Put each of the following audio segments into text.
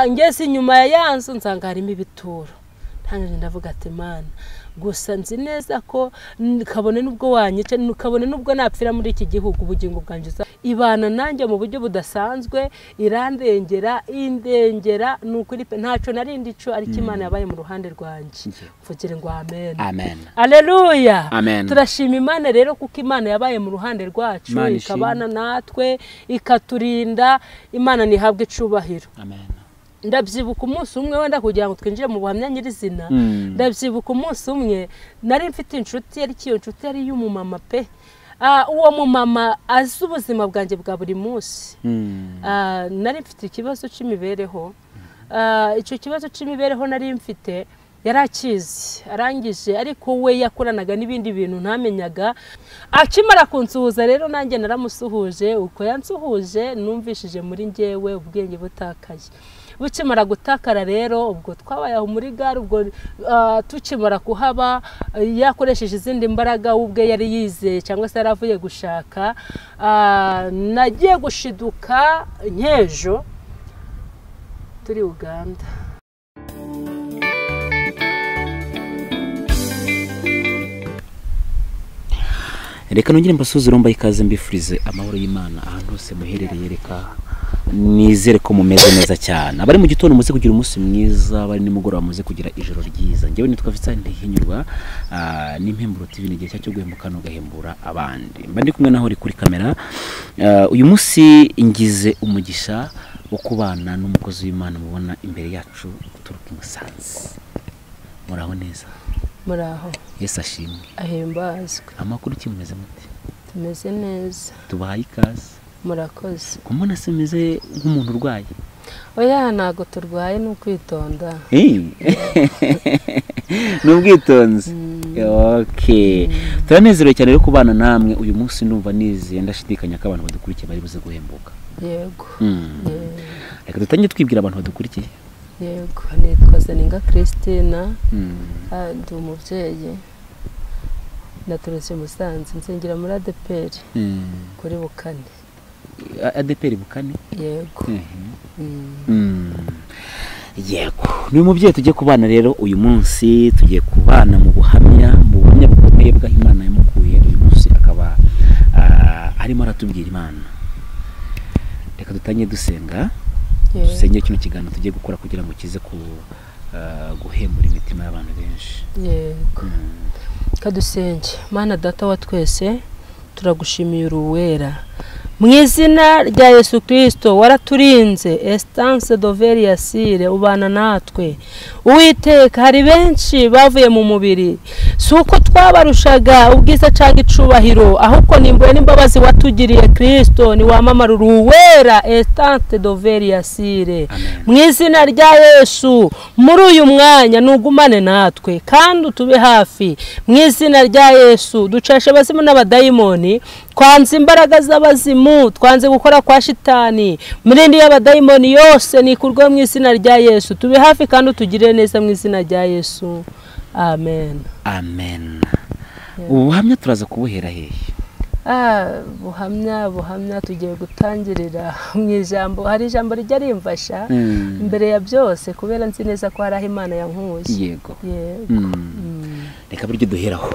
Ngeze inyuma ya yanzu nsanga harimo ibituro. Ntangije ndavuga ati Mana, gusa nzi neza ko kabone nubwo wanyica, kabone nubwo napfira muri iki gihugu, ubugingo bwanjye ibana nanjye mu buryo budasanzwe, irandengera, indengera, nukuri pe ntacyo narindi ico, ariko Imana yabaye mu ruhande rwanjye. Mvugire ngo amen. Amen. Haleluya. Amen. Turashima Imana rero kuko Imana yabaye mu ruhande rwacu, ikabana natwe, ikaturinda. Imana nihabwe icubahiro. Amen. Ndabyibuka umunsi umwe wenda kugira ngo twinjire mu buhamya nyirizina. Ndabyibuka umunsi umwe nari mfite inshuti, ariko iyo nshuti yari y'umumama pe. Uwo mumama azi ubuzima bwanjye bwa buri munsi. Nari mfite ikibazo cy'imibereho. Icyo kibazo cy'imibereho nari mfite yarakizi, arangije, ariko we yakoranaga n'ibindi bintu ntamenyaga. Akimara kunsuhuza rero nanjye naramusuhuje, uko yansuhuje numvishije muri njyewe ubwenge butakaye. Bukimara gutakara rero ubwo twabaye aho muri gare, ubwo tukimara kuhaba yakoresheje izindi mbaraga ubwe yari yizeye cyangwa se yaravuye gushaka. Nagiye gushiduka nkejo turi Uganda. Reka nongere mbasuhuze romba ikaze, mbifurize amahoro y'Imana ahantu hose muherereye. Reka nizere ko mumeze neza cyane. Abari mu gitondo muze kugira umunsi mwiza, abari nimugoroba muze kugira ijoro ryiza. Njyewe nitwa Vincent Ntihinyurwa, n'Impemburo TV, ni igihe cyo guhembuka no gahembura abandi. Mba ndi kumwe naho uri kuri kamera. Uyu munsi ngize umugisha wo kubana n'umukozi w'Imana mubona imbere yacu uturuka i Musanze. Muraho neza? Muraho. Yesu ashimwe. Ahimbazwe. Amakuru ki, mumeze mute? Tumeze neza. Tubahaye ikaze. Murakoze. Kumona se meze nk'umuntu urwaye? Oya, ntago turwaye, ni ukwitonda. Ni ubwitonzi. Okay. Turanezerewe cyane rero kubana namwe uyu munsi, ndumva nizeye ndashidikanya ko abantu badukurikiye bari buze guhembuka. Yego. Reka dutangire twibwira abantu badukurikiye. Yego, nitwa Zaninga Christina. Ndi umubyeyi, naturutse Musanze, nsengera muri ADEPR kuri Bukane. ADEPR Bukane? Yego. Yego. Ni umubyeyi tugiye kubana rero uyu munsi, tugiye kubana mu buhamya, mu buhamya bukomeye bw'aho Imana yamukuye. Uyu munsi akaba arimo aratubwira Imana. Reka dutangire dusenga. Dusenge kino kiganiro tugiye gukora kugira ngo kize ku guhembura imitima y'abantu benshi. Yego. Kadusenge. Mana data wa twese, turagushimiye uruwera. Mu izina rya Yesu Kristo waraturinze, Estance Doveria Sire, ubana natwe. Uwiteka, hari benshi bavuye mu mubiri, si uko twabarushaga ubwiza cyangwa icubahiro, ahubwo nimbuye n'imbabazi watugiriye Kristo, ni wamamara uruwera, Estance Doveria Sire. Mu izina rya Yesu, muri uyu mwanya nugumane natwe kandi utube hafi. Mu izina rya Yesu, ducashe abazimu n'abadayimoni, twanze imbaraga z'abazimu, twanze gukora kwa shitani, mirindi y'abadayimoni yose nikurwe mu izina rya Yesu. Tube hafi kandi utugirire neza mu izina rya Yesu. Amen. Amen. Ubuhamya turaza kubuhera hehe? Buhamya tugiye gutangirira mu ijambo. Hari ijambo rijya rimfasha mbere ya byose, kubera nzi neza ko hari aho Imana yankuye. Yego. Reka buryo duheraho.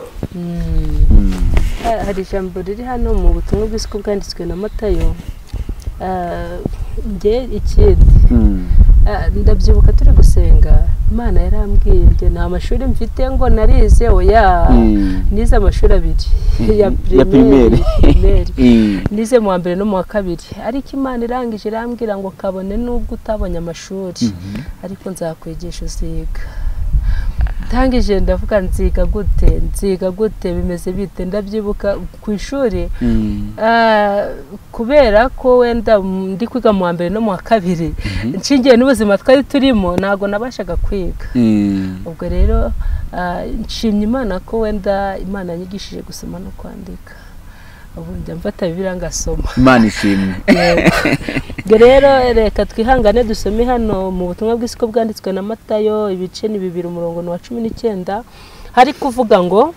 Hari ijambo riri hano mu butumwa bw'isuku bwanditswe na Matayo. Nge ikindi ndabyibuka turi gusenga, Imana yarambwiye nge nta mashuri mfite ngo narize, oya, nize amashuri abiri ya primaire, nize mu wa mbere no mu wa kabiri, ariko Imana irangije irambwira ngo kabone nubwo utabonye amashuri, ariko nzakwigisha uziga. Tangije ndavuga nziga gute bimeze bite. Ndabyibuka ku ishuri, kubera ko wenda ndi kwiga mu wa mbere no mu wa kabiri, nshingiye n'ubuzima twari turimo, ntago nabashaga kwiga. Ubwo rero nshimye Imana ko wenda Imana yanyigishije gusoma no kwandika. Ubu njya mfata Bibiliya ngasoma. Imana ishimwe. Rero reka twihangane dusome hano mu butumwa bw'isiko bwanditswe na Matayo, ibice ni 2 umurongo wa 19, hari kuvuga ngo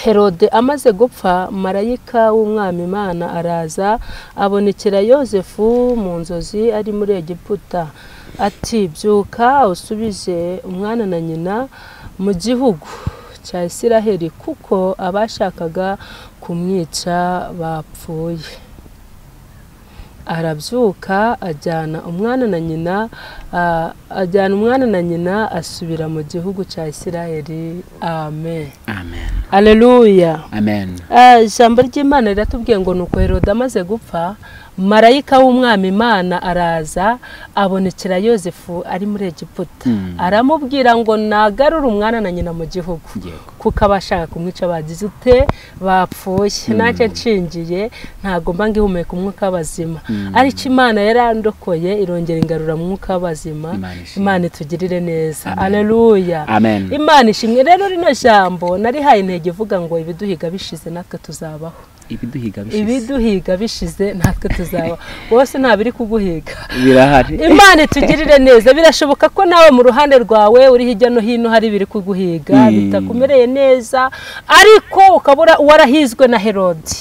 Herode amaze gupfa, marayika w'Umwami Imana araza abonekera Yozefu mu nzozi ari muri Egiputa, ati byuka usubize umwana na nyina mu gihugu cya Isiraheli, kuko abashakaga kumwica bapfuye. Arabyuka ajyana umwana na nyina asubira mu gihugu cya Isiraheli. Amen. Amen. Haleluya. Amen. Ijambo ry'Imana riratubwiye ngo nuko Herode amaze gupfa, marayika w'Umwami Imana araza abonekera Yozefu ari muri Egiputa, aramubwira ngo nagarure umwana na nyina mu gihugu, kuko abashaka kumwica bagize ute bapfuye. Nanjye nshingiye ntago mba ngihumeka umwuka w'abazima, ariko Imana yarandokoye irongera ingarura umwuka w'abazima. Imana itugirire neza. Haleluya. Imana ishimwe. Rero rino jambo narihaye intego ivuga ngo ibiduhiga bishize natwe tuzabaho. Ibiduhiga bishize natwe tuzaba. Wose ntabiri kuguhiga birahari. Imana itugirire neza. Birashoboka ko nawe mu ruhande rwawe uri hirya no hino hari biri kuguhiga bitakumereye neza, ariko ukabura warahizwe na Herode,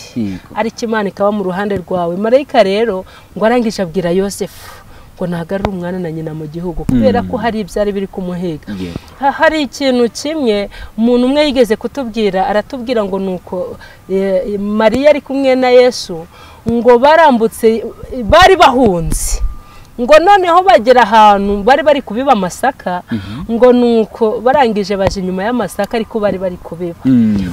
ariko Imana ikaba mu ruhande rwawe. Marayika rero ngo arangije abwira Yosefu ngo nagarure umwana na nyina mu gihugu, kubera ko hari ibyari biri kumuhiga. Hari ikintu kimwe umuntu umwe yigeze kutubwira, aratubwira ngo nuko Mariya ari kumwe na Yesu ngo barambutse, bari bahunze, ngo noneho bagera ahantu bari bari kubiba amasaka, ngo nuko barangije baje inyuma y'amasaka ariko bari bari kubiba,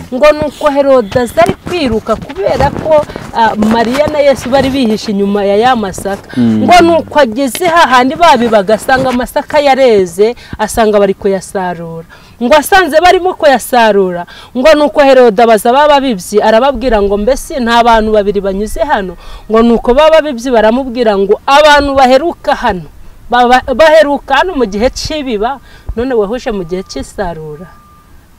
ngo nuko Herode azari kwiruka kubera ko Mariya na Yesu bari bihishe inyuma ya masaka, ngo nuko ageze hahandi babibaga asanga amasaka yareze, asanga bari kuyasarura, ngo asanze barimo kuyasarura, ngo nuko Herode abaza babibyi arababwira ngo mbese nta bantu babiri banyuze hano? Ngo nuko babibyi baramubwira ngo abantu baheruka hano, baheruka hano mu gihe cy'ibiba, none wahuje mu gihe cy'isarura.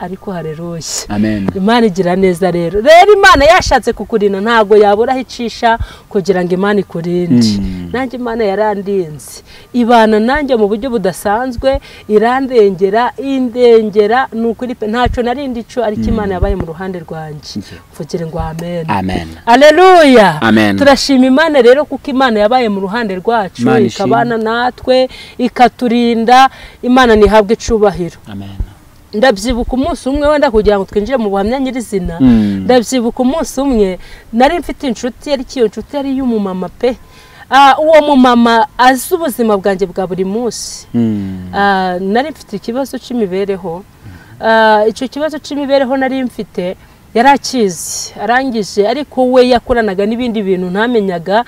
Ariko haleluya. Amen. Imana igira neza. Rero Imana yashatse kukurinda ntago yabura aho icisha kugira ngo Imana ikurinde. Nanjye Imana yarandinze, ibana nanjye mu buryo budasanzwe, irandengera, indengera nukuri pe ntacyo narindi ico, ariko Imana yabaye mu ruhande rwanjye. Mvugire ngo amen. Amen. Haleluya. Amen. Turashima Imana rero kuko Imana yabaye mu ruhande rwacu, ikabana natwe, ikaturinda. Imana nihabwe icubahiro. Amen. Ndabyibuka umunsi umwe wenda kugira ngo twinjire mu buhamya nyirizina, ndabyibuka umunsi umwe nari mfite inshuti, ariko iyo nshuti yari y'umumama pe. Uwo mumama azi ubuzima bwanjye bwa buri munsi. Nari mfite ikibazo cy'imibereho. Icyo kibazo cy'imibereho nari mfite yarakizi, arangije, ariko we yakoranaga n'ibindi bintu ntamenyaga.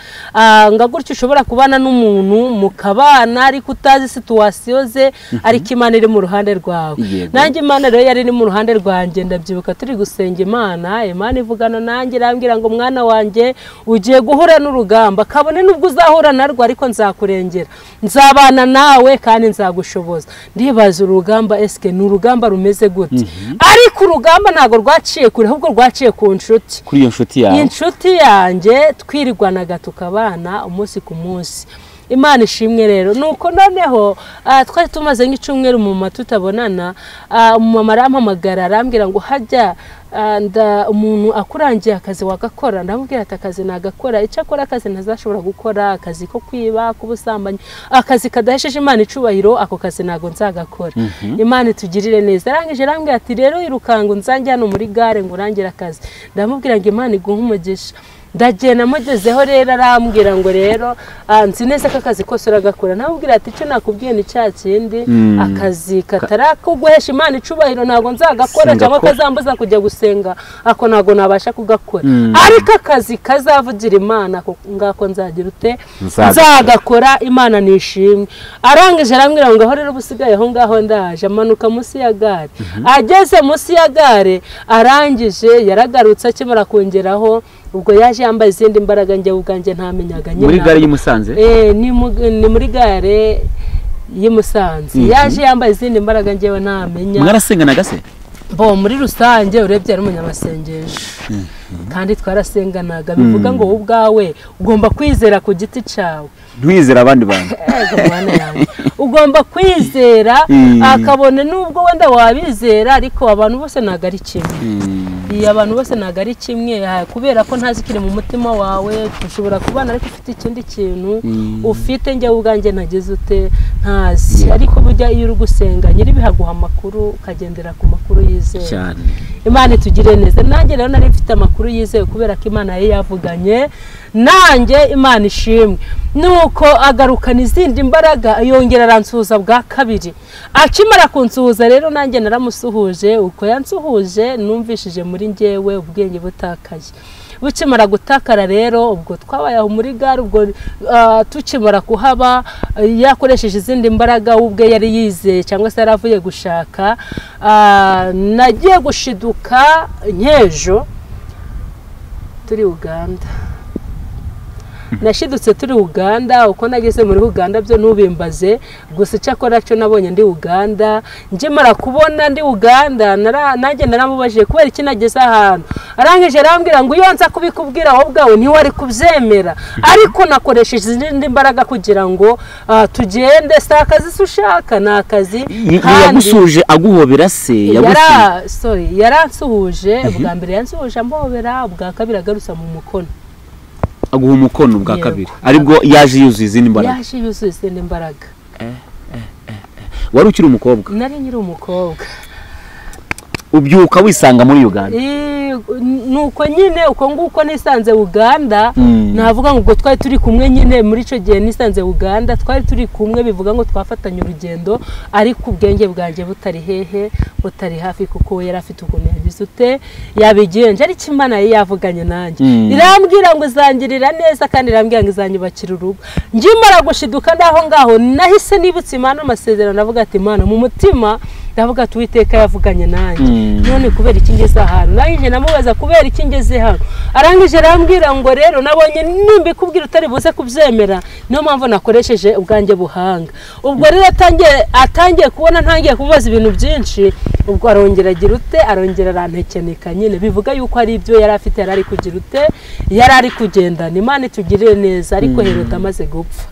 Nga gutyo ushobora kubana n'umuntu mukabana ariko utazi situation ze, ariko Imana iri mu ruhande rwawe. Nanjye Imana rero yari iri mu ruhande rwanjye. Ndabyibuka turi gusenga Imana, Imana ivugana nanjye irambwira ngo mwana wanjye ugiye guhura n'urugamba, kabone nubwo uzahura narwo ariko nzakurengera, nzabana nawe kandi nzagushoboza. Ndibaza urugamba eske ni urugamba rumeze gute? Ariko urugamba ntago rwaciye kure, ahubwo rwaciye ku nshuti, kuri iyo nshuti yawe. Inshuti yanjye twirigwanaga tukabana umunsi ku munsi. Imana ishimwe rero. Nuko noneho twari tumaze nk'icyumweru mu tutabonana, umumama arampamagara arambwira ngo hajya umuntu akurangiye akazi wagakora. Ndamubwira ati akazi nagakora, icyo akora akazi ntazashobora gukora, akazi ko kwiba, k'ubusambanyi, akazi kadahesheje Imana icubahiro, ako kazi ntago nzagakora. Imana itugirire neza. Arangije arambwira ati rero irukanga unzange hano muri gare ngo urangire akazi. Ndamubwira ngo Imana iguhe umugisha. Ndagenda mugezeho rero arambwira ngo rero nzi neza ko akazi kose uragakora. Namubwira ati icyo nakubwiye ni cya kindi, akazi katarakuguhesha Imana icubahiro ntago nzagakora, cyangwa kazambuza kujya gusenga, ako ntago nabasha kugakora, ariko akazi kazavugira Imana ngako nzagira ute, nzagakora. Imana nishimwe. Arangije arambwira ngo aho rero busigaye aho ngaho ndaje. Amanuka munsi ya gare, ageze munsi ya gare arangije yaragarutse akimara kongeraho ubwo yaje yambaye izindi mbaraga njye ubwanjye ntamenyaga nyine. Muri gare y'i Musanze? Ni muri gare y'i Musanze. Yaje yambaye izindi mbaraga njyewe ntamenya. Mwarasenganaga se? Bo muri rusange urebye ari umunyamasengesho kandi twarasenganaga, bivuga ngo wowe ubwawe ugomba kwizera ku giti cyawe, ntiwizera abandi bantu. Ugomba kwizera akabone nubwo wenda wabizera, ariko abantu bose ntago ari kimwe. Abantu bose ntago ari kimwe, kubera ko ntazi kiri mu mutima wawe. Ushobora kubana ariko ufite ikindi kintu ufite, njye ubwanjye ntagize ute ntazi. Ariko burya iyo uri gusenga nyiri bihaguha amakuru, ukagendera ku makuru yizewe cyane. Imana itugire neza. Nanjye rero nari mfite amakuru yizewe kubera ko Imana yari yavuganye nanjye, Imana ishimwe. Nuko agarukana izindi mbaraga, yongera aransuhuza bwa kabiri. Akimara kunsuhuza rero nanjye naramusuhuje. Uko yansuhuje numvishije muri njyewe ubwenge butakaye. Bukimara gutakara rero ubwo twabaye aho muri gare, ubwo tukimara kuhaba yakoresheje izindi mbaraga ubwe yari yizeye cyangwa se yaravuye gushaka. Nagiye gushiduka nkejo turi Uganda. Nashidutse turi Uganda. Uko nageze muri Uganda byo ntubimbaze, gusa icyakora cyo nabonye ndi Uganda. Njye kubona ndi Uganda nanjye naramubajije kubera iki nageze ahantu, arangije arambwira ngo iyo nza kubikubwira wowe ubwawe ntiwari kubyemera, ariko nakoresheje izindi mbaraga kugira ngo tugende. Si akazi se ushaka, ni akazi. Yagusuje aguhobera se? Yaransuhuje bwa mbere, yansuhuje ambobera, ubwa kabiri agarutsa mu mukono, aguha umukono bwa kabiri, aribwo yaje yuzuye izindi mbaraga. Yaje yuzuye izindi mbaraga. Wari ukiri umukobwa? Nari nkiri umukobwa. Ubyuka wisanga muri Uganda? Nuko nyine uko nguko nisanze Uganda. Navuga ngo ubwo twari turi kumwe nyine muri ico gihe nisanze Uganda, twari turi kumwe, bivuga ngo twafatanye urugendo, ariko ubwenge bwanjye butari hehe, butari hafi, kuko we yari afite ukuntu yagize ute yabigenje. Ariko Imana yari yavuganye nanjye, irambwira ngo izangirira neza, kandi irambwira ngo izanyubakira urugo. Ngimara gushiduka ndaho ngaho nahise nibutse Imana amasezerano, navuga ati Imana mu mutima ndavuga ati Uwiteka yavuganye nanjye, none kubera iki ngeze ahantu? Nanjye namubaza kubera iki ngeze hano, arangije arambwira ngo rero nabonye nimbikubwira utari buze kubyemera, niyo mpamvu nakoresheje ubwanjye buhanga. Ubwo rero atangiye kubona ntangiye kumubaza ibintu byinshi, ubwo arongera agira ute, arongera arantekenika nyine, bivuga yuko ari ibyo yari afite yari ari kugira ute, yari ari kugendana. Imana itugirire neza. Ariko Herode amaze gupfa,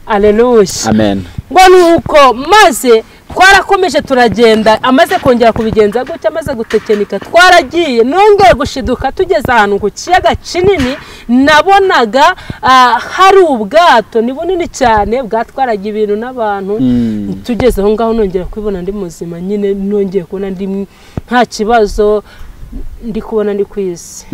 aleluya, amen. Ngo nuko maze twarakomeje turagenda, amaze kongera kubigenza gutya, amaze gutekenika twaragiye. Nongeye gushiduka tugeze ahantu ku kiyaga kinini, nabonaga hari ubwato ni bunini cyane bwatwaraga ibintu n'abantu. Tugeze aho ngaho nongera kwibona ndi muzima nyine, nongeye kubona ndi nta kibazo, ndi kubona ndi ku isi.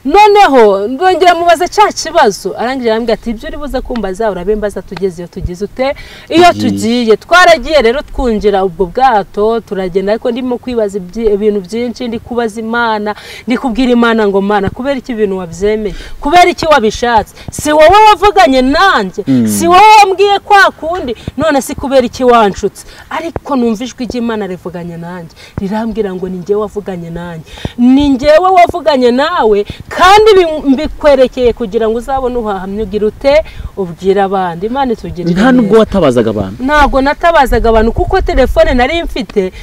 Noneho ndongera mubaza cya kibazo, arangije arambwira ati ibyo uri buze kumbaza urabembaza tugeze iyo tugeze ute iyo tugiye. Twaragiye rero twinjira ubwo bwato turagenda, ariko ndimo kwibaza ibintu byinshi, ndi kubaza Imana, ndi kubwira Imana ngo Mana kubera iki ibintu wabyemeye, kubera iki wabishatse, si wowe wavuganye nanjye, si wowe wambwiye kwa kundi, none si kubera iki wanshutse. Ariko numva ijwi ry'Imana rivuganye nanjye, rirambwira ngo ni njyewe wavuganye nanjye, ni njyewe wavuganye nawe, kandi mbikwerekeye kugira ngo uzabone uhahamye ugira ute ubwira abandi. Imana itugirire nta nubwo watabazaga abantu? Ntabwo natabazaga abantu, kuko telefone nari mfite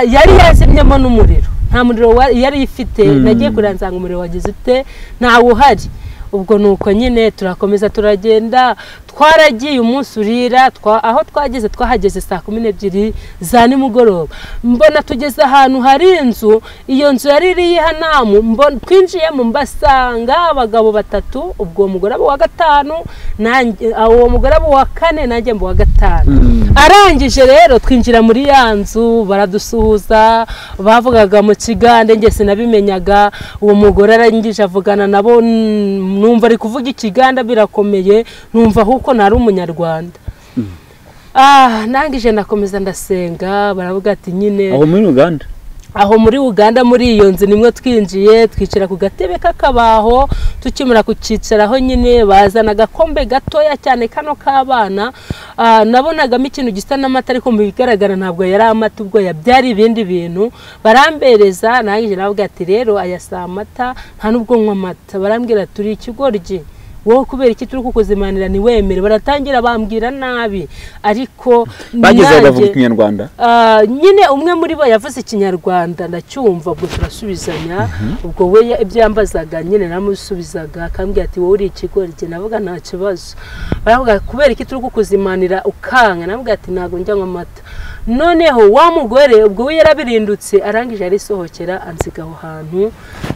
yari yazimyemo n'umuriro, nta muriro yari ifite. Nagiye kuranzanga umuriro wagize ute ntawe uhari. Ubwo nuko nyine turakomeza turagenda, twaragiye umunsi urira. Aho twageze twahageze saa 12 za nimugoroba, mbona tugeze ahantu hari inzu, iyo nzu yari iri Hanamu. Mbona twinjiyemo mbasanga abagabo batatu, ubwo mugore wa gatanu nanjye, uwo mugore wa kane nanjye mbo wa gatanu. Arangije rero twinjira muri ya nzu, baradusuhuza, bavugaga mu Kigande njye sinabimenyaga. Uwo mugore arangije avugana nabo, numva ari kuvuga Ikiganda birakomeye, numva huko nari umunyarwanda. Nangije nakomeza ndasenga, baravuga ati nyine aho muri Uganda, aho muri Uganda muri iyo nzu nimwe twinjiye, twicara ku gatebe k'akabaho. Tukimara kukicaraho nyine bazana agakombe gatoya cyane kano k'abana, nabonagamo ikintu gisa n'amata, ariko mu bigaragara ntabwo yari amata, ubwo byari ibindi bintu. Barambereza, nangije navuga ati rero aya si amata, nta nubwo nywa amata. Barambwira turi ikigoryi, Wowe kubera iki turi kukuzimanira ntiwemere? Baratangira bambwira nabi, ariko bageze bavuga ikinyarwanda. Nyine umwe muri bo yavuze ikinyarwanda ndacyumva, ubwo turasubizanya. Ubwo we ibyo yambazaga nyine namusubizaga, akambwira ati wowe uri ikigoryi. Navuga nta kibazo. Baravuga kubera iki turi kukuzimanira ukanga? Navuga ati ntago njya nywa amata. Noneho wa mugore ubwo we yarabirindutse, arangije arisohokera ansiga aho hantu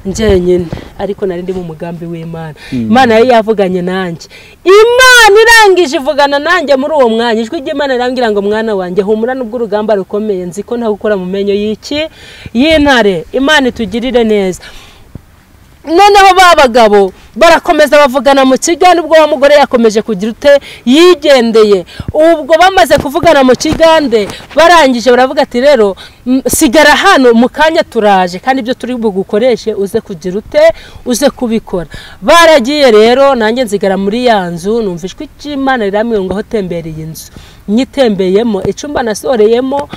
njyenyine, ariko nari ndi mu mugambi w'Imana. Imana yari yavuganye nanjye, Imana irangije ivugana nanjye muri uwo mwanya. Ijwi ry'Imana rirambwira ngo mwana wanjye humura, nubwo urugamba rukomeye nzi ko ntagukora mu menyo y'iki y'intare. Imana itugirire neza. Noneho ba bagabo barakomeza bavugana mu Kigande, ubwo wa mugore yakomeje kugira ute yigendeye. Ubwo bamaze kuvugana mu Kigande barangije baravuga ati rero sigara hano mu kanya turaje, kandi ibyo turi bugukoreshe uze kugira ute uze kubikora. Baragiye rero, nanjye nzigara muri ya nzu, numva ijwi ry'Imana rirambwira ngo tembereye inzu. Nyitembeyemo icyumba nasoreyemo,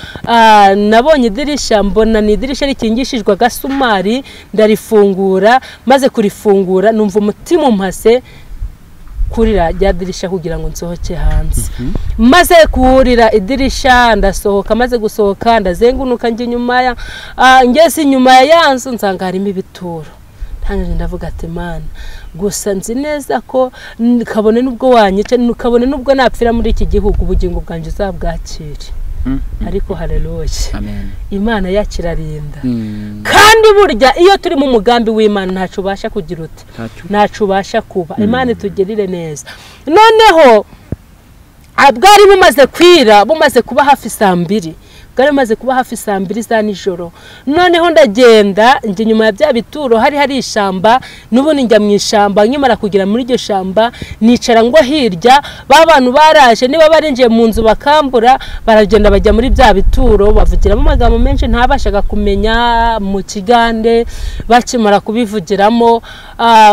nabonye idirisha, mbona ni idirisha rikingishijwe agasumari, ndarifungura. Maze kurifungura numva umutima umpase kurira rya dirisha kugira ngo nsohoke hanze. Maze kurira idirisha ndasohoka, maze gusohoka ndazengunuka njye inyuma ya ngeze inyuma ya nzu nsanga harimo ibituro. Ntangije ndavuga ati Mana, gusa nzi neza ko kabone nubwo wanyice, kabone nubwo napfira muri iki gihugu, ubugingo bwanjye uzabwakire. Ariko haleluya, amen. Imana yakirarinda. Kandi burya iyo turi mu mugambi w'Imana ntacu ubasha kugira ute, ntacu ubasha kuba. Imana itugirire neza. Noneho bwari bumaze kwira, bumaze kuba hafi saa mbiri, bwari bumaze kuba hafi saa mbiri za nijoro. Noneho ndagenda njye nyuma ya bya bituro, hari ishamba, n'ubundi njya mu ishamba. Nkimara kugera muri iryo shamba nicara ngo hirya, ba bantu baraje, niba barinjiye mu nzu bakambura, baragenda bajya muri bya bituro, bavugiramo amagambo menshi ntabashaga kumenya mu Kigande. Bakimara kubivugiramo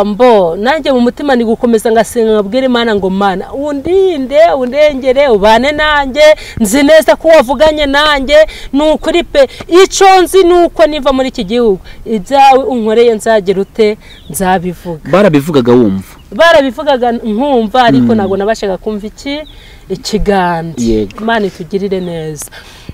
mbo nanjye mu mutima ni gukomeza ngasenga nkabwira Imana ngo Mana undinde, undengere, ubane nanjye, nzi neza ko wavuganye nanjye, ni ukuri pe, icyo nzi ni uko niva muri iki gihugu ibyawe unkoreye nzagira ute nzabivuga. Barabivugaga wumva? Barabivugaga nkumva, ariko ntabwo nabashaga kumva iki Ikigande. Imana itugirire neza.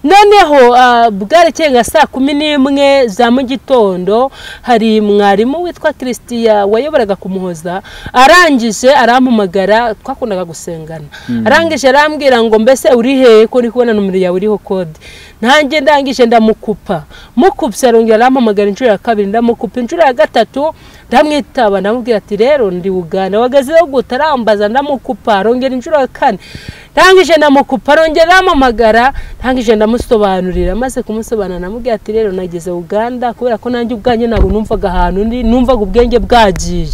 Noneho bwarekeye nka saa 11 za mu gitondo, hari mwarimu witwa Christian wayoboraga kumuhoza, arangije arampamagara, twakundaga gusengana. Arangije arambwira ngo mbese uri hehe ko ndi kubona nomero yawe iriho code. Nanjye ndangije ndamukupa, mukupse arongera arampamagara inshuro ya kabiri, ndamukupa inshuro ya gatatu, ndamwitaba ndamubwira ati rero ndi Uganda wagazeho gutarambaza, ndamukupa arongera inshuro ya kane, ndangije ndamukupa arongera arampamagara, ndangije ndamusobanurira. Maze kumusobanura namubwira ati rero nageze Uganda kubera ko nanjye ubwanjye ntabwo numvaga ahantu ndi, numvaga ubwenge bwagiye.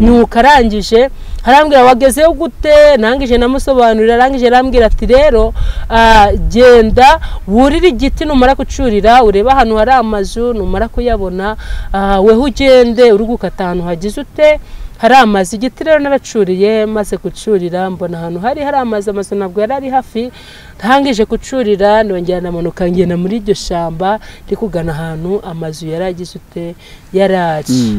Nuko arangije arambwira wagezeho gute, nangije namusobanurira, arangije arambwira ati rero genda wurire igiti, numara kucurira ureba ahantu hari amazu, numara kuyabona weho ugende uri gukata ahantu hagize ute hari amazu. Igiti rero naracuriye, maze gucurira mbona ahantu hari amazu, amazu ntabwo yari ari hafi. Ntangije gucurira nongera namanuka ngenda muri iryo shamba ndi kugana ahantu amazu yari agize ute yari ari.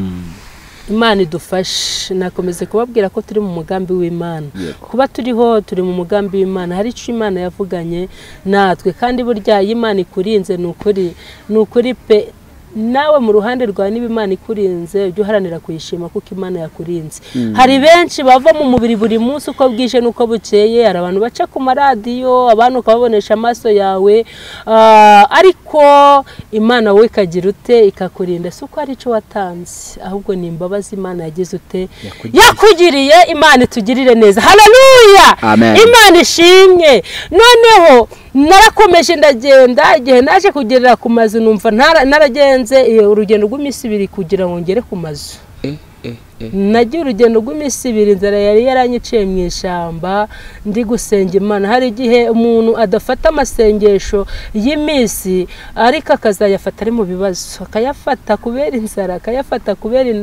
Imana idufashe. Nakomeze kubabwira ko turi mu mugambi w'Imana. Kuba turiho turi mu mugambi w'Imana, hari icyo Imana yavuganye natwe, kandi burya Imana ikurinze ni ukuri, ni ukuri pe. Nawe mu ruhande rwawe niba Imana ikurinze ujye uharanira kuyishima kuko Imana yakurinze. Hari benshi bava mu mubiri buri munsi uko bwije n'uko bukeye, hari abantu baca ku maradiyo, abantu ukababonesha amaso yawe, ariko Imana wowe ikagira ute ikakurinda. Si uko hari icyo watanze, ahubwo ni imbabazi Imana yagize ute yakugiriye. Imana itugirire neza. Haleluya, Imana ishimwe. Noneho narakomeje ndagenda, igihe naje kugerera ku mazu numva naragenze urugendo rw'iminsi ibiri kugira ngo ngere ku mazu. Nagiye urugendo rw'iminsi ibiri, inzara yari yaranyiciye mu ishyamba, ndi gusenga Imana. Hari igihe umuntu adafata amasengesho y'iminsi, ariko akazayafata ari mu bibazo, akayafata kubera inzara, akayafata kubera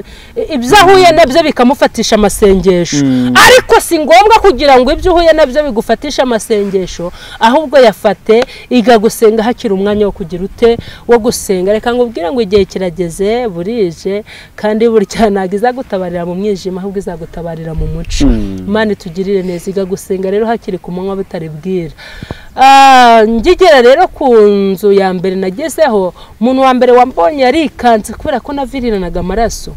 ibyo ahuye nabyo bikamufatisha amasengesho. Ariko si ngombwa kugira ngo ibyo uhuye nabyo bigufatishe amasengesho, ahubwo yafate iga gusenga hakiri umwanya wo kugira ute wo gusenga. Reka ngubwire ngo igihe kirageze, burije, kandi burya ntabwo izagutabara ntizagutabarira mu mwijima, ahubwo izagutabarira mu muco. Imana itugirire neza. Igagusenga rero hakiri ku manywa bitari bwira. Ngigera rero ku nzu ya mbere nagezeho, umuntu wa mbere wambonye yarikanze kubera ko naviriranaga amaraso.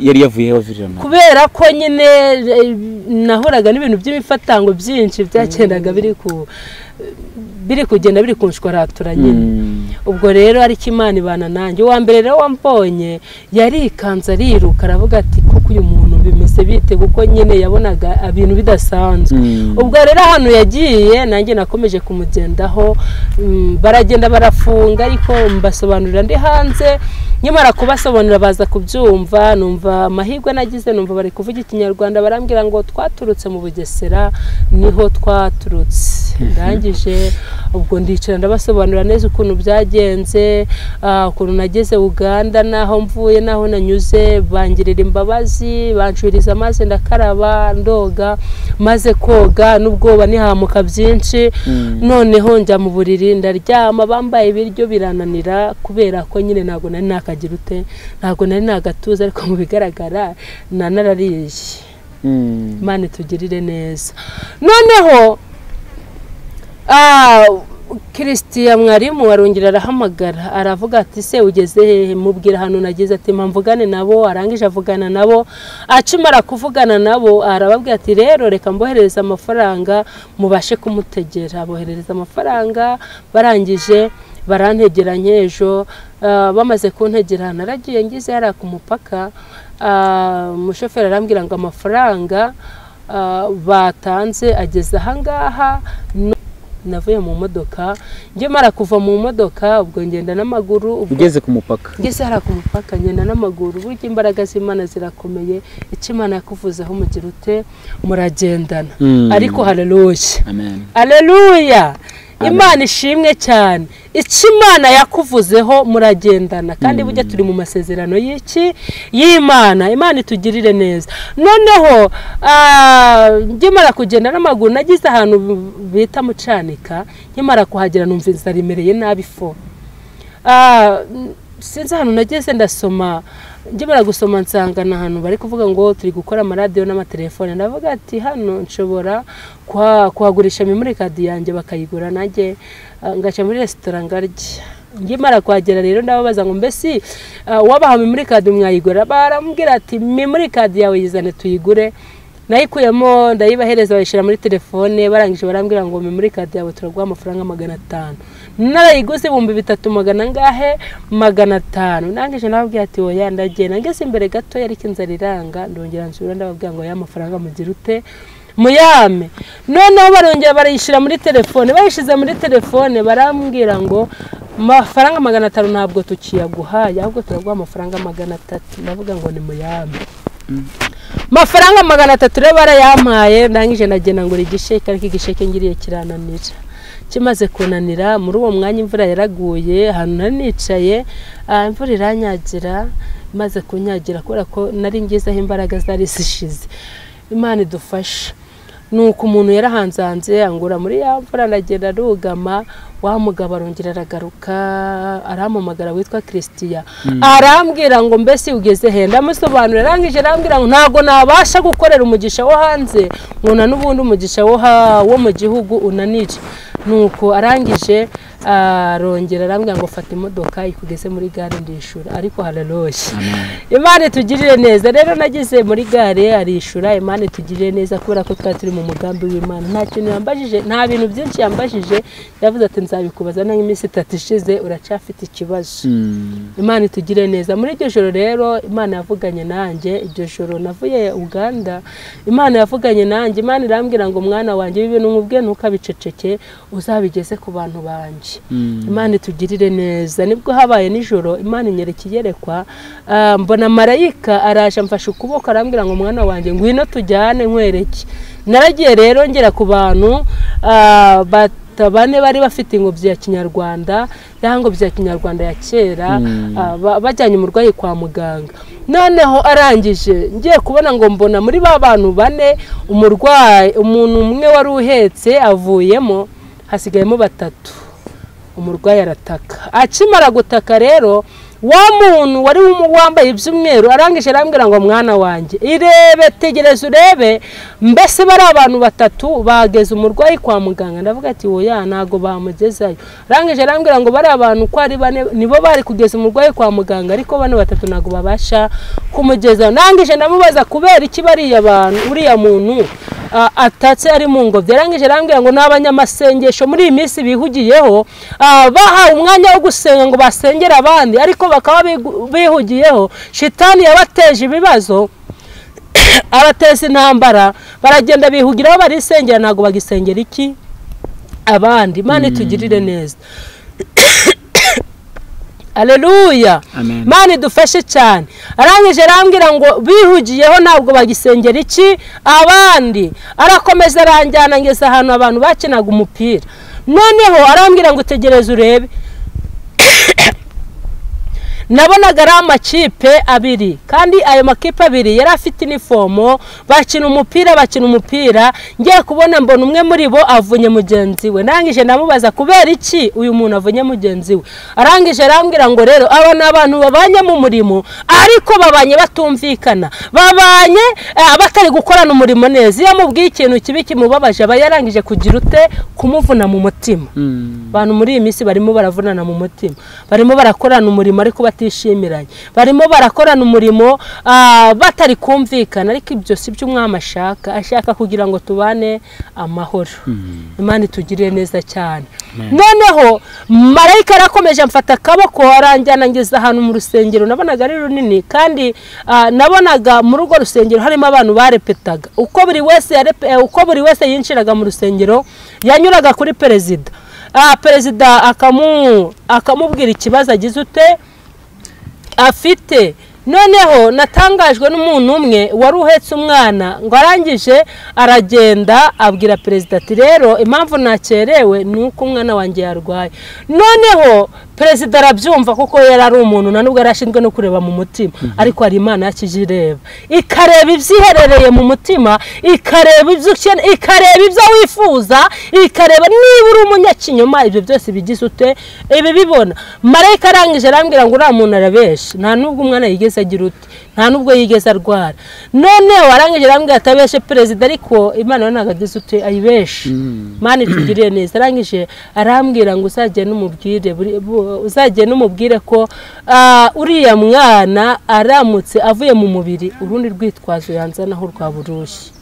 Yari yavuye avirirana kubera ko nyine nahoraga n'ibintu by'imifatango byinshi byagendaga biri kugenda biri kunshwaratura nyine. Ubwo rero ariko Imana ibana nanjye. Uwa mbere rero wambonye yarikanze ariruka, aravuga ati koko uyu muntu bimeze bite, kuko nyine yabonaga ibintu bidasanzwe. Ubwo rero ahantu yagiye nanjye nakomeje kumugendaho, baragenda barafunga, ariko mbasobanurira ndi hanze. Nyamara kubasobanurira baza kubyumva, numva amahirwe nagize, numva bari kuvuga Ikinyarwanda, barambwira ngo twaturutse mu Bugesera, niho twaturutse. Ndangije ubwo ndicara ndabasobanurira neza ukuntu byagenze, ukuntu nageze Uganda, naho mvuye, naho nanyuze. Bangirira imbabazi, banshuriza amazi ndakaraba, ndoga, maze koga n'ubwoba nihamuka byinshi. Noneho njya mu buriri ndaryama, bambaye ibiryo birananira kubera ko nyine ntabwo nari nakagira ute, ntabwo nari nagatuza, ariko mu bigaragara nanarariye. Imana itugirire neza. Noneho Christian mwarimu arongera arahamagara, aravuga ati se ugeze hehe? Mubwira hano nageze. Ati mvugane nabo. Arangije avugana nabo, akimara kuvugana nabo arababwira ati rero reka mboherereza amafaranga mubashe kumutegera. Aboherereza amafaranga, barangije barantegera nkejo. Bamaze kuntegera naragiye ngize hariya ku mupaka, umushoferi arambwira ngo amafaranga batanze ageze ahangaha. Navuye mu modoka, njye mara kuva mu modoka ubwo ngenda n'amaguru. Ugeze ku mupaka? Ngeze hariya ku mupaka ngenda n'amaguru. Burya imbaraga z'Imana zirakomeye, icyo Imana yakuvuzeho mugira ute, muragendana. Ariko haleluya, amen, haleluya, Imana ishimwe cyane. Icyo Imana yakuvuzeho muragendana, kandi burya turi mu masezerano y'iki y'Imana. Imana itugirire neza. Noneho nkimara kugenda n'amaguru nagize ahantu bita Mucanika, nkimara kuhagera numva inzara imereye nabi fo. Sinzi ahantu nageze ndasoma, nkimara gusoma nsanga na ahantu bari kuvuga ngo turi gukora amaradiyo n'amatelefone. Ndavuga ati hano nshobora kuhagurisha memory card yanjye bakayigura, nanjye ngaca muri resitora ngarya. Nkimara kuhagera rero ndababaza ngo mbese wabaha memory card mwayigura? Barambwira ati memory card yawe yizane tuyigure. Nayikuyemo ndayibahereza bayishyira muri telefone, barangije barambwira ngo memory card yawe turaguha amafaranga 500. Narayiguze 3,500 angahe, 500. Nangije nababwira ati oya ndagenda. Ngeze imbere gato yari inzara iranga, ndongera nsubira ndababwira ngo ya mafaranga mugira ute muyame. Noneho barongera barayishyira muri telefone, bayishize muri telefone barambwira ngo amafaranga 500 ntabwo tukiyaguhaye, ahubwo turaguha amafaranga 300. Ndavuga ngo ni muyame. Mafaranga 300 rero barayampaye. Ndangije ndagenda ngura igisheke, ariko igisheke ngiriye kirananira. Kimaze kunanira muri uwo mwanya imvura yaraguye, ahantu nari nicaye imvura iranyagira. Maze kunyagira kubera ko nari ngezeho imbaraga zari zishize. Imana idufashe. Nuko umuntu yarahanzanze angura muri ya mvura, ndagenda arugama. Wa mugabo arongera aragaruka, arampamagara witwa Christian, arambwira ngo mbese ugeze he? Ndamusobanurira, arangije arambwira ngo ntago nabasha gukorera umugisha wo hanze, ngo na n'ubundi umugisha wo mu gihugu unanije. Nuko arangije arongera arambwira ngo fata imodoka ikugeze muri gare ndishura. Ariko haleluya, Imana itugirire neza. Rero nagize muri gare arishura. Imana itugirire neza kubera ko twari turi mu mugambi w'Imana. Nta kintu yambajije, nta bintu byinshi yambajije, yavuze ati nzabikubaza na nk'iminsi 3 ishize uracyafite ikibazo. Imana itugirire neza. Muri iryo joro rero Imana yavuganye nanjye. Iryo joro navuye Uganda, Imana yavuganye nanjye. Imana irambwira ngo mwana wanjye ibi bintu nkubwiye ntukabiceceke, uzabigeze ku bantu banjye. Imana itugirire neza. Nibwo habaye nijoro Imana inyereka iyerekwa, mbona marayika araje amfashe ukuboko arambwira ngo mwana wanjye ngwino tujyane nkwereke. Naragiye rero ngera ku bantu bane bari bafite ingobyi ya Kinyarwanda, ya ngobyi ya Kinyarwanda ya kera, bajyanye umurwayi kwa muganga. Noneho arangije ngiye kubona ngo mbona muri ba bantu bane umurwayi, umuntu umwe wari uhetse avuyemo, hasigayemo 3. Umurwayi arataka. Akimara gutaka rero Wa muntu wari wambaye iby'umweru arangije arambwira ngo mwana wanjye irebe, tegereza urebe, mbese bari abantu batatu bageze umurwayi kwa muganga. Ndavuga ati oya ntago bamugezayo. Arangije arambwira ngo bari abantu ko ari bane nibo bari kugeza umurwayi kwa muganga, ariko bano batatu ntago babasha kumugeza. Ndangije ndamubaza kubera iki bariya abantu uriya muntu atatse ari mu ngobyi. Arangije arambwira ngo n'abanyamasengesho muri iyi minsi bihugiyeho, bahawe umwanya wo gusenga ngo basengere abandi, ariko bakaba bihugiyeho. Shitani yabateje ibibazo, abateza intambara, baragenda bihugiraho barisengera, ntago bagisengera iki abandi. Imana itugirire neza. Haleluya. Imana idufashe cyane. Arangije arambwira ngo bihugiyeho ntabwo bagisengera iki abandi. Arakomeza aranjyana ngeze ahantu abantu bakinaga umupira. Noneho arambwira ngo tegereza urebe. Nabonaga ari amakipe abiri, kandi ayo makipe abiri yari afite inifomo, bakina umupira. Ngiye kubona mbona umwe muri bo avunye mugenzi we. Ndangije ndamubaza kubera iki uyu muntu avunye mugenzi we. Arangije arambwira ngo rero aba ni abantu babanye mu murimo, ariko babanye batumvikana, babanye batari gukorana umurimo neza. Iyo amubwiye ikintu kibi kimubabaje aba yarangije kugira ute kumuvuna mu mutima. Abantu muri iyi minsi barimo baravunana mu mutima, barimo barakorana umurimo ariko batishimiranye, barimo barakorana umurimo batari kumvikana. Ariko ibyo si byo umwami ashaka, ashaka kugira ngo tubane amahoro. Imana itugirire neza cyane. Noneho marayika arakomeje amfata akaboko aranjyana ngeze ahantu mu rusengero. Nabonaga ari runini, kandi nabonaga muri urwo rusengero harimo abantu barepetaga. Uko buri wese yinjiraga mu rusengero yanyuraga kuri perezida. Perezida akamubwira ikibazo agize ute afite. Noneho natangajwe n'umuntu umwe wari uhetse umwana, ngo arangije aragenda abwira perezida ati rero impamvu nakerewe ni uko umwana wanjye yarwaye. Noneho perezida arabyumva kuko yari ari umuntu na nubwo yarashinzwe no kureba mu mutima, ariko hari Imana yakijireba, ikareba ibyiherereye mu mutima, ikareba ibyo ukeneye, ikareba ibyo wifuza, ikareba niba uri umunyakinyoma, ibyo byose bigize ute ibi bibona. Marayika arangije arambwira ngo uriya muntu arabesha, nta nubwo umwana yigeze agira ute, nta nubwo yigeze arwara. Noneho arangije arambwira atabeshe perezida, ariko Imana ntabwo agize ute ayibeshe. Imana itugiriye neza. Arangije arambwira ngo uzagende umubwire ko uriya mwana aramutse avuye mu mubiri urundi rwitwazo yanzanaho rwa burushyi.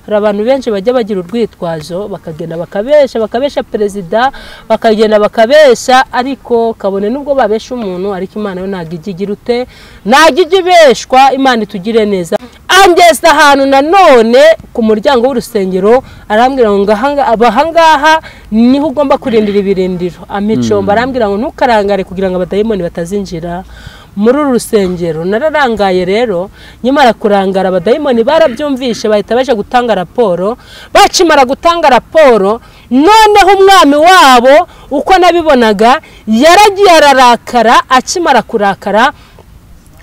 Hari abantu benshi bajya bagira urwitwazo, bakagenda bakabesha perezida, bakagenda bakabesha, ariko kabone nubwo babesha umuntu, ariko Imana yo ntabwo ijya igira ute, ntabwo ijya ibeshwa. Imana itugire neza. Angeze ahantu nanone ku muryango w'urusengero arambwira ngo ahangaha niho ugomba kurindira ibirindiro. Amicomba arambwira ngo ntukarangare kugira ngo abadayimoni batazinjira muri uru rusengero. Nararangaye rero, nyamara kurangara abadayimoni barabyumvishe bahita baje gutanga raporo. Bakimara gutanga raporo, noneho umwami wabo uko nabibonaga yaragiye ararakara. Akimara kurakara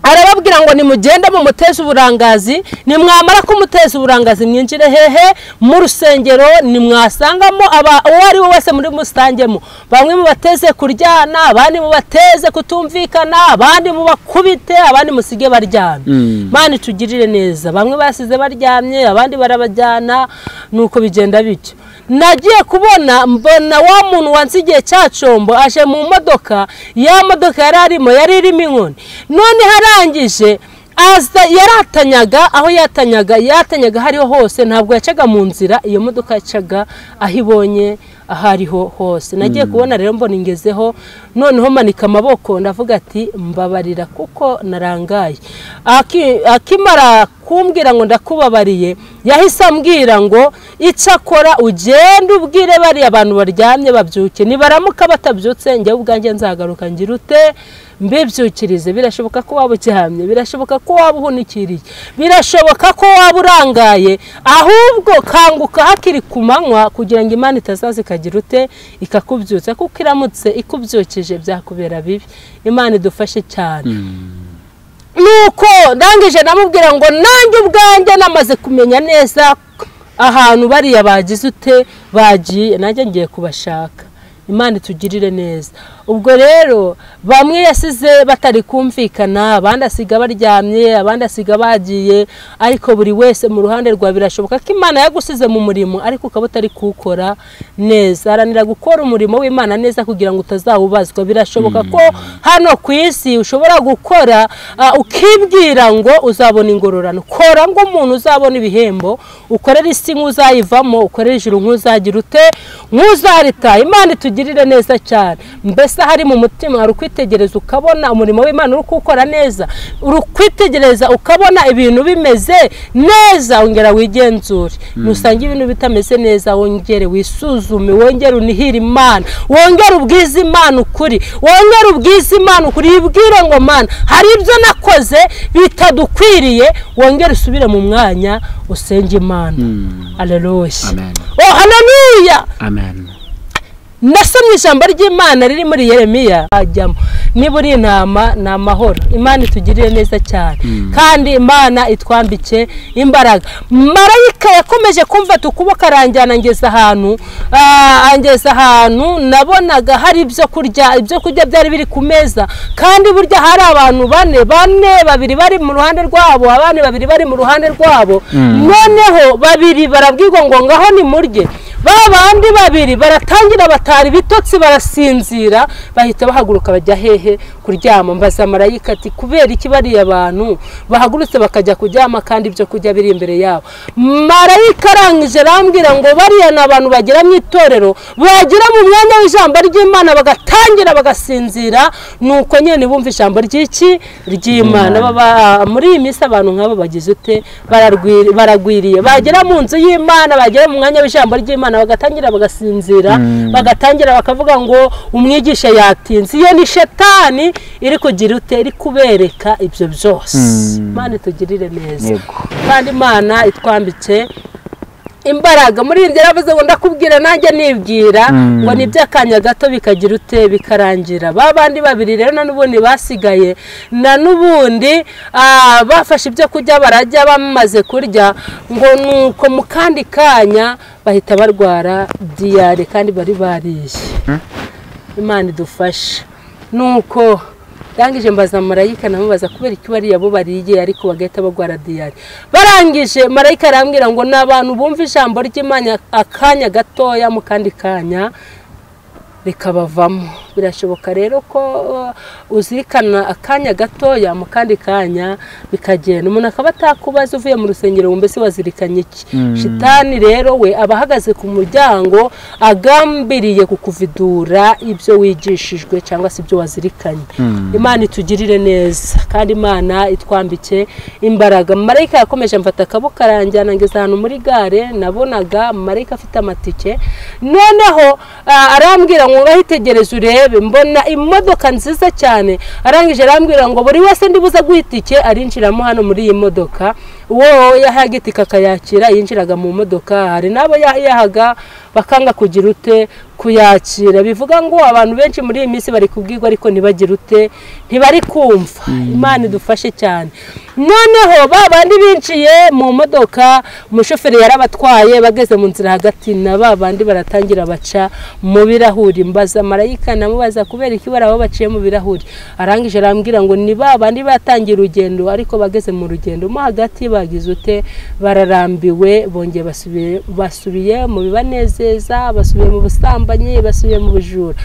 arababwira ngo nimugende mumuteze uburangazi, nimwamara kumuteza uburangazi mwinjire hehe mu rusengero, nimwasangamo uwo ari we wese muri musangemo. Bamwe mubateze kuryana, abandi mubateze kutumvikana, abandi mubakubite, abandi musige baryamye. Imana itugirire neza. Bamwe basize baryamye, abandi barabajyana, nuko bigenda bityo. Nagiye kubona mbona wa muntu wansigiye cyacombo aje mu modoka, ya modoka yari arimo yari irimo inkoni. None harangije aza yaratanyaga, aho yatanyaga hariho hose, ntabwo yacaga mu nzira, iyo modoka yacaga aho ibonye ahariho hose. Nagiye kubona rero mbona ingezeho, noneho manika amaboko ndavuga ati mbabarira kuko narangaye. Akimara kumbwira ngo ndakubabariye, yahise ambwira ngo icyakora ugende ubwire bariya abantu baryamye babyuke, nibaramuka batabyutse njye ubwanjye nzagaruka ngira ute mbibyukirize. Birashoboka ko waba ukihamye, birashoboka ko waba uhunikiriye, birashoboka ko waba urangaye, ahubwo kanguka hakiri ku manywa kugira ngo Imana itazaza ikagira ute ikakubyutsa, kuko iramutse ikubyukije byakubera bibi. Imana idufashe cyane. Nuko ndangije namubwira ngo nanjye ubwanjye namaze kumenya neza ahantu bariya bagize ute bagiye, nanjye ngiye kubashaka. Imana itugirire neza. Ubwo rero bamwe yasize batari kumvikana, abandi asiga baryamye, abandi asiga bagiye, ariko buri wese mu ruhande rwa birashoboka ko Imana yagusize mu murimo ariko ukaba utari kuwukora neza. Haranira gukora umurimo w'Imana neza kugira ngo utazawubazwa. Birashoboka ko hano ku isi ushobora gukora ukibwira ngo uzabona ingororano. Kora ngo umuntu uzabona ibihembo, ukorere isi nk'uzayivamo, ukorere ijuru nk'uzagira ute, nk'uzarita. Imana itugirire neza cyane. Mbese hari mu mutima hari ukwitegereza ukabona umurimo w'Imana uri kuwukora neza, uri kwitegereza ukabona ibintu bimeze neza, wongera wigenzure. Nusanga ibintu bitameze neza, wongere wisuzume, wongere unihire Imana, wongere ubwize Imana ukuri, wongere ubwize Imana ukuri, ibwire ngo Mana hari ibyo nakoze bitadukwiriye, wongere usubire mu mwanya usenge Imana. Haleluya. Oh, haleluya. Amen. Nasomye ijambo ry'Imana riri muri Yeremiya ajyamo. Niba uri intama ni amahoro. Imana itugirire neza cyane, kandi Imana itwambike imbaraga. Marayika yakomeje kumva ukuboko aranjyana angeza ahantu, angeza ahantu nabonaga hari ibyo kurya, ibyo kurya byari biri ku meza, kandi burya hari abantu bane, babiri bari mu ruhande rwabo, abandi babiri bari mu ruhande rwabo. Noneho babiri barabwirwa ngo ngaho ni murye. Babandi babiri baratangira batari bitotsi barasinzira, bahita bahaguruka bajya hehe kuryama. Mbaza marayika ati kubera iki bariya abantu bahagurutse bakajya kuryama kandi ibyo kurya biri imbere yabo? Marayika arangije arambwira ngo bariya ni abantu bagera mu itorero, bagera mu mwanya w'ijambo ry'Imana bagatangira bagasinzira, nuko nyene bumva ijambo ry'iki ry'Imana. Baba muri iyi minsi abantu nk'abo bagize ute, baragwiriye, bagera mu nzu y'Imana, bagera mu mwanya w'ijambo ry'Imana bagatangira bagasinzira, bagatangira bakavuga ngo umwigisha yatinze. Iyo ni shetani iri kugira ute, iri kubereka ibyo byose. Imana itugirire neza, kandi Imana itwambitse imbaraga. Muri iyi yaravuze ngo ndakubwira nanjye nibwira ngo ni by'akanya gato bikagira ute, bikarangira. Babandi babiri rero na n'ubundi basigaye, na n'ubundi bafashe ibyo kurya barajya, bamaze kurya ngo nuko mu kandi kanya bahita barwara diyare kandi bari bariye. Imana idufashe. Nuko ndangije mbaza marayika, namubaza kubera iki bariya bo bariye ariko bagahita bagwara diyare. Barangije marayika arambwira ngo n'abantu bumva ijambo ry'Imana akanya gatoya mu kandi kanya rikabavamo. Birashoboka rero ko uzirikana akanya gatoya mu kandi kanya bikagenda, umuntu akaba atakubaza uvuye mu rusengero ngo mbese wazirikanye iki. Shitani rero we aba ahagaze ku muryango agambiriye kukuvidura ibyo wigishijwe cyangwa se ibyo wazirikanye. Imana itugirire neza, kandi Imana itwambike imbaraga. Marayika yakomeje amfata akaboko aranjyana ngeze ahantu muri gare, nabonaga marayika afite amatike. Noneho arambwira ngo ngahitegereze urebe, mbona imodoka nziza cyane. Arangije arambwira ngo buri wese ndibuza guhitike arinjiramo hano muri iyi modoka. Uwo yahaga itike akayakira yinjiraga mu modoka, hari nabo yahaga bakanga kugira ute kuyakira. Bivuga ngo abantu benshi muri iyi minsi bari kubwirwa ariko ntibagira ute, ntibari kumva. Imana idufashe cyane. Noneho babandi binjiye mu modoka, umushoferi yarabatwaye, bageze mu nzira hagati na babandi baratangira baca mu birahuri. Mbaza marayika namubaza kubera iki barabo baciye mu birahuri. Arangije arambwira ngo ni babandi batangira urugendo ariko bageze mu rugendo mo hagati bagize ute, bararambiwe, bongeye basubiye mu bibanezeza, basubiye mu busambanyi, basubiye mu bujura.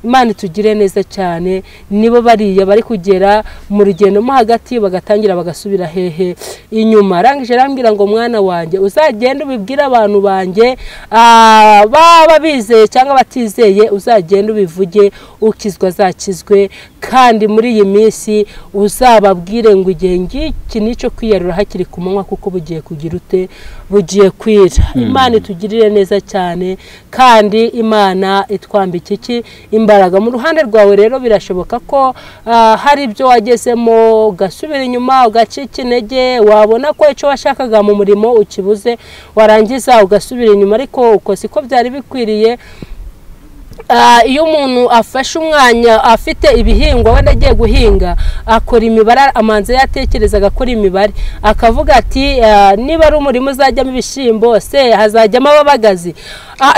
Imana itugire neza cyane. Nibo bariya bari kugera mu rugendo mo hagati bagatangira bagasubira hehe inyuma. Arangije arambwira ngo mwana wanjye uzagenda ubibwire abantu banjye, baba bizeye cyangwa batizeye, uzagenda ubivuge, ukizwa azakizwe, kandi muri iyi minsi uzababwire ngo igihe ngiki nicyo kwiyarura hakiri ku manywa, kuko bugiye kugira ute, bugiye kwira. Imana itugirire neza cyane, kandi Imana itwambike iki imbaraga. Mu ruhande rwawe rero birashoboka ko hari ibyo wagezemo ugasubira inyuma, ugacika intege, wabona ko icyo washakaga mu murimo ukibuze, warangiza ugasubira inyuma, ariko uko siko byari bikwiriye. Iyo umuntu afashe umwanya afite ibihingwa wenda agiye guhinga, akora imibare, amanza yatekereza agakora imibare, akavuga ati niba ari umurimo uzajyamo ibishyimbo se hazajyamo ababagazi,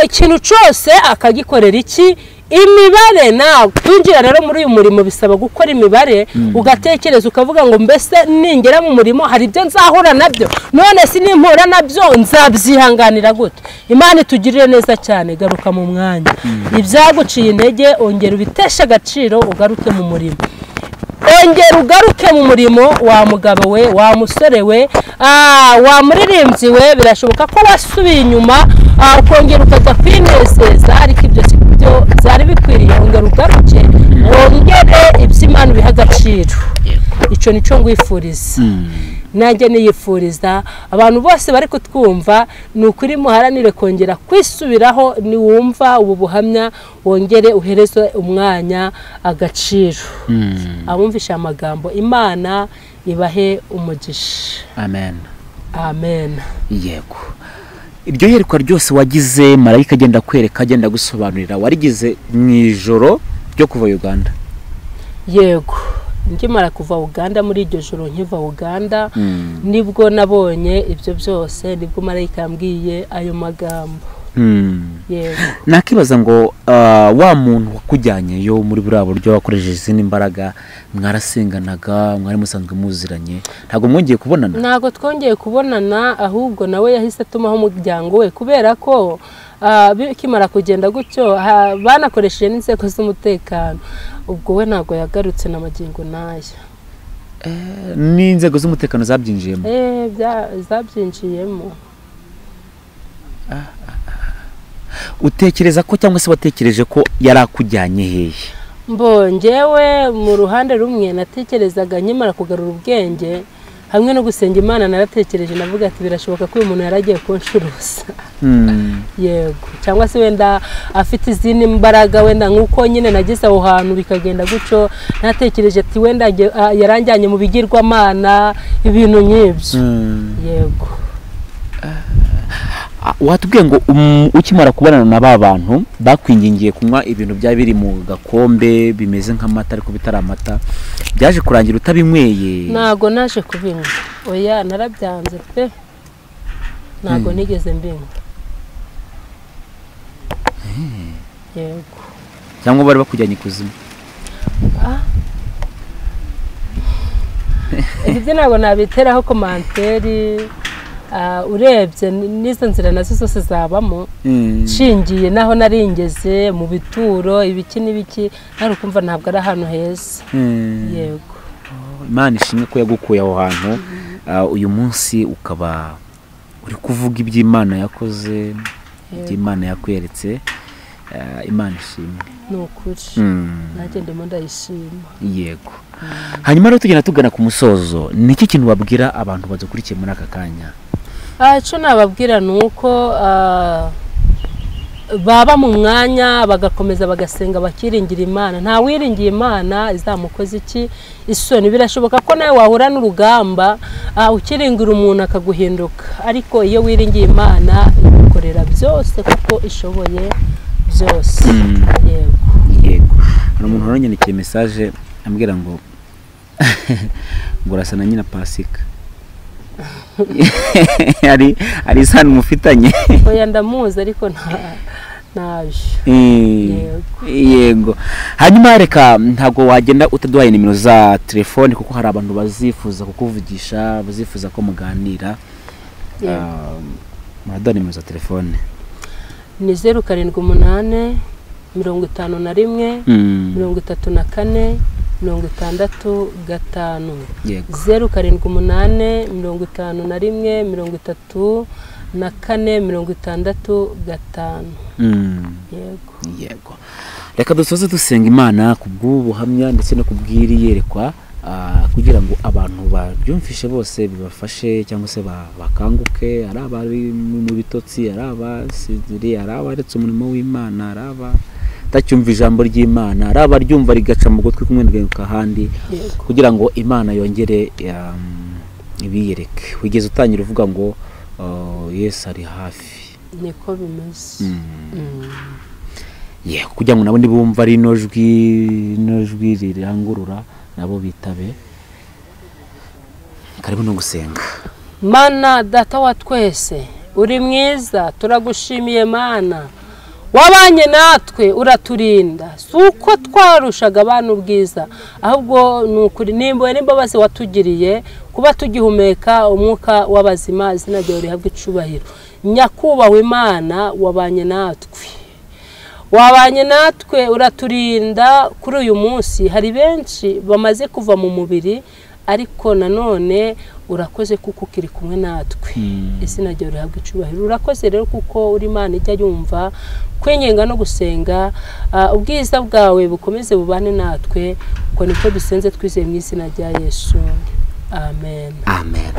ikintu cyose akagikorera iki Imibare nawe kwinjira rero muri uyu murimo bisaba gukora imibare, ugatekereza ukavuga ngo mbese ningera mu murimo hari ibyo nzahura nabyo, none sinimpura nabyo nzabyihanganira gute? Imana itugirire neza cyane. Garuka mu mwanya, ibyaguciye intege ongera ubiteshe agaciro, ugaruke mu murimo. Ongera ugaruke mu murimo wa mugabo we, wa musore we, wa muririmbyi we. Birashoboka ko wasubiye inyuma ukongera ukajya kwinezeza, ariko ibyo si byo byari bikwiriye. Ongera ugaruke, wongere iby'Imana ubihe agaciro. Icyo nicyo ngwifuriza, nanjye niyifuriza abantu bose bari kutwumva. Ni ukuri muharanire kongera kwisubiraho. Niwumva ubu buhamya wongere uhereze umwanya agaciro. Abumvisha amagambo, Imana ibahe umugisha. Amen. Amen. Yego. Iryo yerekwa ryose wagize, marayika agenda kwereka, agenda gusobanurira, warigize mu ijoro ryo kuva Uganda? Yego, nkimara kuva Uganda muri iryo joro nkiva Uganda nibwo nabonye ibyo byose, nibwo marayika yambwiye ayo magambo. Yego. Nakibaza ngo wa muntu wakujyanye yo muri buriya buryo wakoresheje izindi mbaraga, mwarasenganaga, mwari musanzwe muziranye, ntabwo mwongeye kubonana? Ntabwo twongeye kubonana, ahubwo nawe yahise atumaho umuryango we, kubera ko bikimara kugenda gutyo banakoresheje n'inzego z'umutekano. Ubwo we ntabwo yagarutse na magingo n'aya. N'inzego z'umutekano zabyinjiyemo? Zabyinjiyemo. Utekereza ko cyangwa se watekereje ko yarakujyanye hehe? Njyewe mu ruhande rumwe natekerezaga nkimara kugarura ubwenge hamwe no gusenga Imana, naratekereje navuga ati birashoboka ko uyu muntu yaragiye kunshuruza. Yego, cyangwa se wenda afite izindi mbaraga, wenda nk'uko nyine nageze aho hantu bikagenda gutyo, natekereje ati wenda yaranjyanye mu bigirwamana, ibintu nk'ibyo. Yego. Watubwiye ngo ukimara kubonana na ba bantu bakwingingiye kunywa ibintu bya biri mu gakombe bimeze nk'amata ariko bitari amata, byaje kurangira utabinyweye? Ntago naje kubinywa, oya narabyanze pe, ntago nigeze mbinywa. Yego. Cyangwa bari bakujyanye ikuzimu? Ibyo ntabwo nabiteraho komanteri. Urebye n'izo nzira nazo zose zabamo, nshingiye naho naringeze mu bituro ibiki n'ibiki, nari kumva ntabwo ari ahantu heza. Yego. Imana ishimwe ko yagukuye aho hantu. Uyu munsi ukaba uri kuvuga iby'Imana yakoze, iby'Imana yakweretse. Imana ishimwe. Ni ukuri, nanjye ndimo ndayishima. Yego. Hanyuma rero tugenda tugana ku musozo, ni iki kintu wabwira abantu badukurikiye muri aka kanya? Icyo nababwira ni uko baba mu mwanya bagakomeza bagasenga bakiringira Imana. Nta wiringiye Imana izamukoza iki isoni. Birashoboka ko nawe wahura n'urugamba ukiringira umuntu akaguhinduka, ariko iyo wiringiye Imana igukorera byose kuko ishoboye byose. Yego. Yego. Hari umuntu waranyandikiye message ambwira ngo ngo urasa na nyina Pasika. Ari isano mufitanye? Oya ndamuzi ariko ntaje. Yego. Hanyuma reka ntabwo wagenda utaduhaye nimero za telefone, kuko hari abantu bazifuza kukuvugisha, bazifuza ko muganira. Muraduha nimero za telefone? Ni 0 7 8 51 34 65. 0 7 8 51 34 65. Yego. Yego. Reka dusoze dusenga Imana kubw'ubuhamya ndetse no kubw'iri yerekwa, kugira ngo abantu babyumvishe bose bibafashe, cyangwa se bakanguke, ari abari mu bitotsi, ari abasinziriye, ari abaretse umurimo w'Imana, ari abatacyumva ijambo ry'Imana, ari abaryumva rigaca mu gutwi kumwe rigaruka ahandi, kugira ngo Imana yongere ibiyereke. Wigeze utangira uvuga ngo Yesu ari hafi? Niko bimeze. Yego, kugira ngo nabo nibumva rino jwi rirangurura nabo bitabe. Karibu no gusenga. Mana data wa twese uri mwiza, turagushimiye Mana. Wabanye natwe uraturinda, si uko twarushaga abantu ubwiza, ahubwo ni ukuri n'impuhwe n'imbabazi watugiriye kuba tugihumeka umwuka w'abazima. Izina ryawe rihabwe icubahiro. Nyakubahwa Imana, wabanye natwe, wabanye natwe uraturinda. Kuri uyu munsi hari benshi bamaze kuva mu mubiri, ariko nanone urakoze kuko ukiri kumwe natwe. Izina ryawe rihabwe icubahiro. Urakoze rero kuko uri Imana ijya yumva kwinginga no gusenga. Ubwiza bwawe bukomeze bubane natwe, uko niko dusenze twizeye mu izina rya Yesu, amen. Amen.